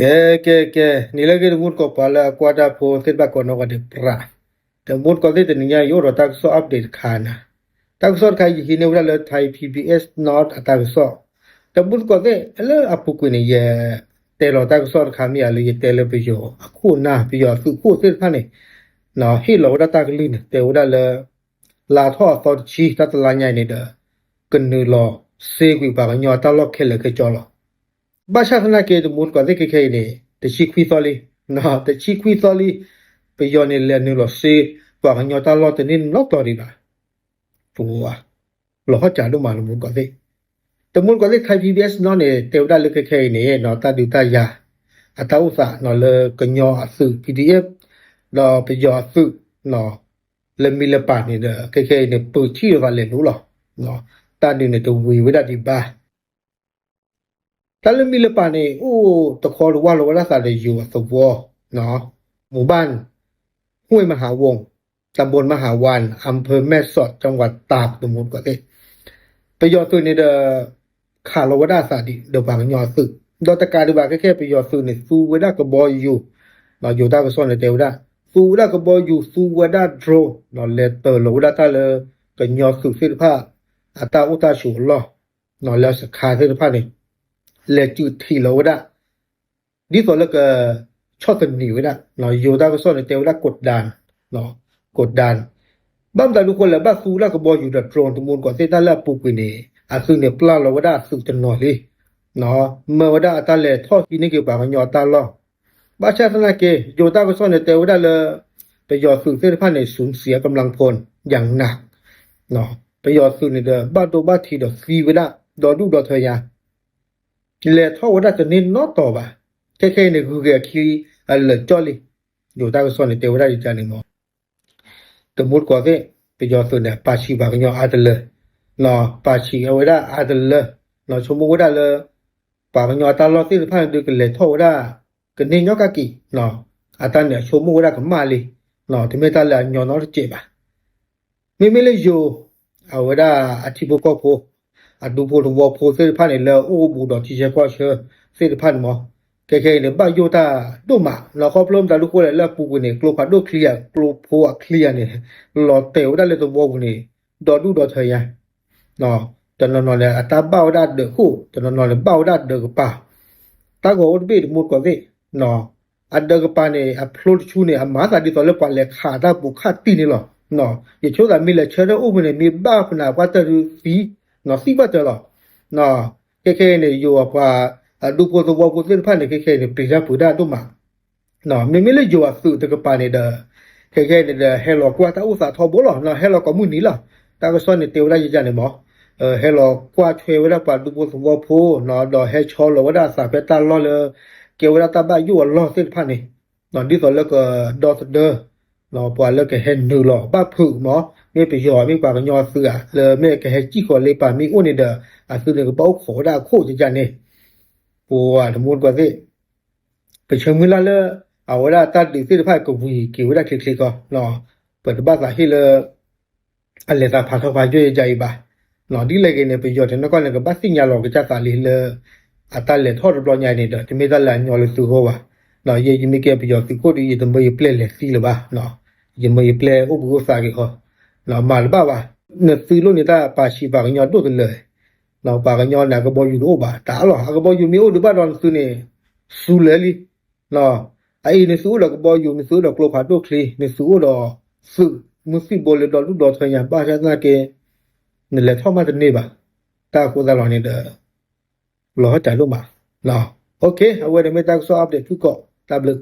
ကဲ ကဲ ကဲ နံၤလၢအဂ့ၤ တမူတကိး ပှၤလၢအကွၢ်တၢ်ဖိသ့ၣ်တဖၣ်ကိးနီၢ်ဂၤဒဲး ပြး, တမူတကိးသ့ၣ် တနံၤညါအံၤ ယအိၣ်ဒီးတၢ်ကစီၣ် update တခါနၤ. တၢ်ကစီၣ်တခါ ယဟံးန့ၢ်ဝဲဒၣ်လၢ Thai P B S North အတၢ်ကစီၣ်. တမူတကိးသ့ၣ် လၢအပူၤကွံာ်န့ၣ် ယတဲလီၤတၢ်ကစီၣ်တခါ မ့ၢ်ယၤလၢယတဲလၢပယီၤအခိၣ်နၢ် ပယီၤသုးခိၣ်သ့ၣ်တဖၣ်န့ၣ် ဟ့ၣ်လီၤဝဲဒၣ်တၢ်ကလုၢ်န့ၣ် တဲဝဲဒၣ်လၢ လါထီၣ်အသီတဆံ တၢ်တလါညါအံၤန့ၣ်ဒီး ကနုာ်လီၤစ့ကွံာ်ပှၤကညီအတၢ်လီၢ်ခဲလၢာ်ခဲဆ့လီၤ. ဘၣ်ဆၣ်သနာ်က့ တမူတကိးသ့ၣ် ခဲခဲအံၤန့ၣ် တဆံခွံသီလံ, တဆံခွံသီလံ, ပယီၤန့ၣ် လဲၤနုာ်လီၤစ့ ပှၤကညီတၢ်လီၢ်တန့ၢ်နီတတီၤဒံးဘၣ်. ပဝဲ လီၤဟီၣ်စးဒိၣ်မး တမူတကိးသ့ၣ်. တမူတကိးသ့ၣ် Thai P B S North န့ၣ် တဲဝဲဒၣ်လၢခဲခဲအံၤန့ၣ် တၢ်ဒုးတၢ်ယၤ အတၢ်အိၣ်သးလၢကညီအသုး P D F ဒီးပယီၤအသုး လၢမံၤလပၤန့ၣ်ဒီး ခဲခဲအံၤန့ၣ် ပၢၤထံၣ်လိာ်သးလဲၤလိၤလီၤ. တၢ်ဒုးန့ၣ်တဝံၤဝဲဒၣ်ဒံးဘၣ်. တၢ်လၢမံၤလပၤန့ၣ် အိၣ်တခီတဝၢ်လီၤဝဲဒၣ်သးဒီးယိၤအသဝီ မူၤဘၣ် ห้วยมหาวง ตำบลมหาวัน อำเภอแม่สอด จังหวัดตาก တမူတကိးသ့ၣ်. ပယီၤသုးန့ၣ်ဒီး ခးလီၤဝဲဒၣ်အသးဒံးဒီးပှၤကညီအသုး ဒီးတကးဒံးဘၣ် ခဲခဲပယီၤသုးန့ၣ် သူဝဲဒၣ်ကဘီယူၤ, ယိၤတၢ်ကစီၣ်န့ၣ်တဲဝဲဒၣ် သူဝဲဒၣ်ကဘီယူၤ သူဝဲဒၣ် drone လဲၤတၢၤလီၤဝဲဒၣ်တၢ်လၢ ကညီသုးသ့ၣ်တဖၣ် အတၢ်အိၣ်တၢ်ဆိးအလီၢ် လၢစခါသ့ၣ်တဖၣ်န့ၣ် လဲၤစုးထံးလီၤဝဲဒၣ် ဒ်သိးလၢက ဆီၣ်သနံးဝဲဒၣ် ယိၤတၢ်ကစီၣ်န့ၣ် တဲဝဲဒၣ် กดดัน, กดดัน. ဘၣ်မတၤဒုးဃိလဲၣ် ဘၣ်သူဝဲဒၣ်ကဘီယူၤဒီး drone တမူတကိးသ့ၣ် တၢ်လၢအပူၤကွံာ်န့ၣ် အသုးန့ၣ်ပျၢ်လီၤဝဲဒၣ်အသုးတနီၤလံ မၢဝဲဒၣ်အတၢ်လဲၤထီၣ်ဟံးန့ၢ်က့ၤပှၤကညီအတၢ်လီၢ်. ဘၣ်ဆၣ်သနာ်က့ ယိၤတၢ်ကစီၣ်န့ၣ် တဲဝဲဒၣ်လၢ ပယီၤသုးသ့ၣ်တဖၣ်န့ၣ် สูญเสียกำลังพลอย่างหนัก ပယီၤသုးန့ၣ်ဒီး ဘၣ်ဒိဘၣ်ထံးဒီးသံဝဲဒၣ် ဒီဒူၣ်ဒီထၢညါ လဲၤထီၣ်ဝဲဒၣ်တန့ၢ်နီတီၤဘၣ်. ခဲခဲအံၤန့ၣ် ဂုၤက့ၤအခံအလၢာ်ကၠီၣ်လံ. ယိၤတၢ်ကစီၣ်န့ၣ် တဲဝဲဒၣ်ယကန့ၣ်မး တမူတကိးသ့ၣ် ပယီၤသုးန့ၣ် ပာ်ဆံးပှၤကညီအါတလၢ, ပာ်ဆံးအဝဲဒၣ်အါတလၢ, ဆိကမိၣ်ဝဲဒၣ်လၢ ပှၤကညီအတၢ်လီၢ်သ့ၣ်တဖၣ်န့ၣ်ဒုးကလဲၤထီၣ်ဝဲဒၣ် ကန့ၢ်ညီကက့ၤ, အတၢ်န့ၣ်အဆိကမိၣ်ဝဲဒၣ်ကမၣ်လံ, တမ့ၢ်တၢ်လၢအညီနီတစဲးဘၣ်. မ့မ့ၢ်လၢယိၤ အဝဲဒၣ်အထံဖိကီၢ်ဖိ အဒူဖိသဝီဖိသ့ၣ်တဖၣ်န့ၣ် လၢအအိၣ်ဘူးဒီးထံဆၢကီၢ်ဆၢသ့ၣ်တဖၣ်န့ၣ်မး ခဲခဲအံၤန့ၣ် ဘၣ်ယိၣ်တၢ်ဒိၣ်မး ခီဖျိမတၤဒုးဃိလဲၣ် လၢအပူၤကွံာ်န့ၣ် ကျိဖးဒိၣ်ချံအကျိဖိအချံဂၤန့ၣ် လီၤတဲာ်ဝဲဒၣ်လၢသဝီပူၤန့ၣ် ဒီဒူၣ်ဒီထၢညါ တနီၤနီၤန့ၣ် အတၢ်ဘၣ်ဝဲဒၣ်ဒၢးခိၣ် တနီၤနီၤန့ၣ် ဘၣ်ဝဲဒၣ်ဒၢးကပၤ တၢ်ဂီၤအိၣ်တဘ့ၣ်တမူတကိးသ့ၣ် အဒၢးကပၤန့ၣ် အဖျိတဆူန့ၣ် အမၤသးဒ်သိးလၢပှၤလဲၤခးတၢ်ပူၤခးတံၢ်န့ၣ်လီၤ. ယဆိသးမ့ၢ်လဲၤဆၢထၢၣ်အိၣ်ဖဲန့ၣ် မ့ၢ်ဘၣ်ဖဲန့ၣ် ပှၤတၢ်ဒုးသံ သံဘၣ်တၢၢ်လီၤ. ခဲခဲအံၤန့ၣ် ယိၤအပှၤ အဒူဖိသဝီဖိသ့ၣ်တဖၣ်န့ၣ် ခဲခဲအံၤန့ၣ် ပျံၤတၢ်ပှ့ၤတၢ်ဒိၣ်မး မ့မ့ၢ်လၢယိၤအသုးတကပၤန့ၣ်ဒီး ခဲခဲအံၤန့ၣ်ဒီး ဟဲလီၤကွၢ်တၢ်အိၣ်သးထီဘိလီၤ. ဟဲလီၤကိးမုၢ်နံၤလီၤ. တၢ်ကစီၣ်န့ၣ်တဲဝဲဒၣ်ယကန့ၣ်မး ဟဲလီၤကွၢ်ထွဲဝဲဒၣ်ပှၤဒူဖိသဝီဖိ ဒီးဟဲဆီလီၤဝဲဒၣ်အသးဖဲတၢ်လီၢ်လၢ ကဲဝဲဒၣ်တၢ်ဘၣ်ယိၣ်အလီၢ်သ့ၣ်တဖၣ်န့ၣ် ဒ်သိးလၢကဒီသဒၢ ပှၤလၢကဟဲနုာ်လီၤဘၣ်ဖုးမး မ့ၢ်ပယီၤမ့ၢ်ပှၤကညီအသုးဧါ လၢမ့ၢ်ကဟဲစံၣ်ဃီၤလၢပှၤမ့ၢ်အိၣ်န့ၣ်ဒီး အသုးန့ၣ်ကဘၣ်အိၣ်ခိးဝဲဒၣ်အခိၣ်ယကန့ၣ် ပှၤတမူတကိးသ့ၣ် ပဆၢမုၢ်လၢ်လၢ အဝဲဒၣ်တၢ်ဒုးသ့ၣ်တဖၣ်ကဝံၤက့ၤဝဲဒၣ်ချ့ချ့ကီး ပတဘၣ်သးဟ့ၣ်လၢ အလဲၤသးဖးထီဖးယိာ်ယကအံၤဘၣ်. ဒ်လဲၣ်ဂ့ၤန့ၣ် ပယီၤတနီၢ်ကီၢ်န့ၣ် ကဘၣ်သ့ၣ်ညါလီၤကစၢ်သးလံလၢ အတၢ်လဲၤထီၣ်တဘျီညါအံၤန့ၣ်ဒီး တမ့ၢ်တၢ်လၢအညီလၢသုဂီၢ်ဘၣ်. ယဲယမ့ၢ်ကဲပယီၤသုးခိၣ်ဒီး ယတမၢယပျဲၢ်လဲၤသံလၢၤဘၣ်. ယမၢယပျဲၢ်အိၣ်ဘှံးအိၣ်သါက့ၤဃီ မၤတဘၣ်ဘၣ်. နသုလိၣ်န့ၢ်တၢ်ပာ်ဆံးပှၤကညီဒိၣ်တလၢာ် ပှၤကညီန့ၣ် အကဘီယူၤတအိၣ်ဘၣ် တၢ်လီၤ အကဘီယူၤမ့ၢ်အိၣ်ဒံးဘၣ်ဒီးနသုန့ၣ် စူၤလၢာ်လံ. အအံၤနသုအိၣ်ဒီးကဘီယူၤ နသုအိၣ်ဒီးကျိဖးဒိၣ်ချံ နသုအိၣ်ဒီးသုးမုၢ်သံၣ်ဘိလၢဒီဒူၣ်ဒီထၢညါ ဘၣ်ဆၣ်သနာ်က့ နလဲၤထီၣ်မးတန့ၢ်ဘၣ်. တၢ်အဃိသတးလီၤန့ၣ်ဒီး လီၤဟီၣ်တၢ်ဒိၣ်မး. အဝဲန့ၣ်မ့ၢ်တၢ်ကစီၣ် update ဖုၣ်ကိာ် တၢ်ဘျုး